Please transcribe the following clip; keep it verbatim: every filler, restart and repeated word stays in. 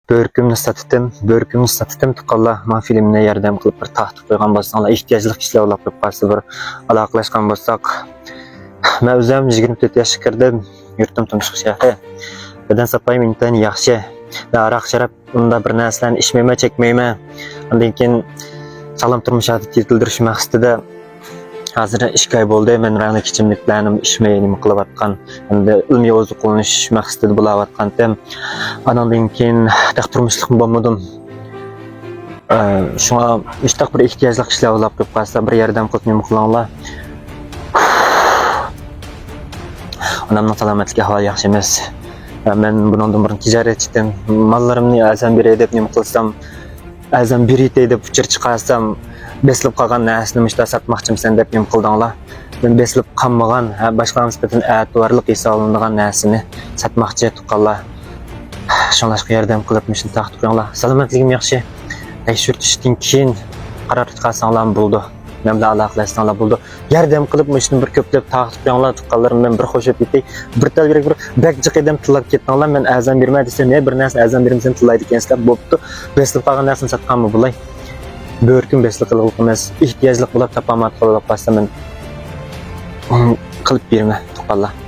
بۆرىكىمنى ساتتىم، بۆرىكىمنى ساتتىم، تۇغقانلار. ماڭا فىلىمنى ياردەم قىلىپ بىر تارقىتىپ قويغان بولساڭلار، ئېھتىياجلىق كىشىلەر بولۇپ قېلىپ قالسا، بىر ئالاقىلەشكەن بولساق. مەن ئۆزۈم يىگىرمە تۆت ياشقا كىردىم. يۇرتۇم تۇمشۇق شەھىرى. بەدەن ساپايىم ئىنتايىن ياخشى. ھاراق، شاراب، ئۇنداق بىر نەرسىلەرنى ئىچمەيمەن، چەكمەيمەن. ئاندىن كېيىن ساغلام تۇرمۇش ئادىتى يېتىلدۈرۈش مەقسىتىدە ھازىر ئىككى ئاي بولدى، مەن رەڭلىك ئىچىملىكلەرنى ئىچمەي نېمە قىلىۋاتقان، ئەمدى ئىلمىي ئوزۇقلىنىش مەقسىتىدە بولۇۋاتقانتىم. ئانىڭدىن كېيىن تېخى تۇرمۇشلۇقمۇ بولمىدىم. ئە، شۇڭا مۇشتاق بىر ئېھتىياجلىق كىشىلەر بولۇپ قېلىپ قالسا، بىر ياردەم قىلىپ نېمە قىلىڭلار. ئانامنىڭ سالامەتلىك ئەھۋالى ياخشى ئەمەس. ئە، مەن بۇنىڭدىن بۇرۇن تىجارەتچىدىم. ماللىرىمنى ئەرزان بېرەي دەپ نېمە قىلسام، ئەرزان بېرىتەي دەپ ئۇچۇر چىقارسام، بېسىلىپ قالغان نەرسىنى مۇشۇنداق ساتماقچىمىسەن دەپ نېمە قىلدىڭلار؟ مەن بېسىلىپ قالمىغان، ھە، باشقىلارغا نىسبەتەن ئەتىۋارلىق ھېسابلىنىدىغان نەرسىنى ساتماقچى تۇغقانلار. شۇڭلاشقا ياردەم قىلىپ مۇشۇنى تارقىتىپ قويۇڭلار. سالامەتلىكىم ياخشى. تەكشۈرتۈشتىن كېيىن قارار چىقارساڭلار بولىدۇ. مەن بىلەن ئالاقىلەشسەڭلار بولىدۇ. ياردەم قىلىپ مۇشۇنى بىر كۆپلەپ تارقىتىپ قويۇڭلار تۇغقانلىرىم. مەن بىر خوش بولۇپ كېتەي. بىر تەلۋىرەك بىر بەك جىق ئادەم تىللاپ كەتتىڭلار. مەن ئەرزان بېرىمەن دېسەم، يە بىر نەرسىنى ئەرزان بېرىمسەن تىللايدىكەنسىلەر. بوپتۇ. بېسىلىپ قالغان نەرسىنى ساتقانمۇ بولاي. بۆرىكىم بېسىلىپ قالغۇلۇق ئەمەس. ئېھتىياجلىق بولۇپ تاپالمايۋاتقان بولۇپ قالسا مەن قىلىپ بېرىمەن تۇغقانلار.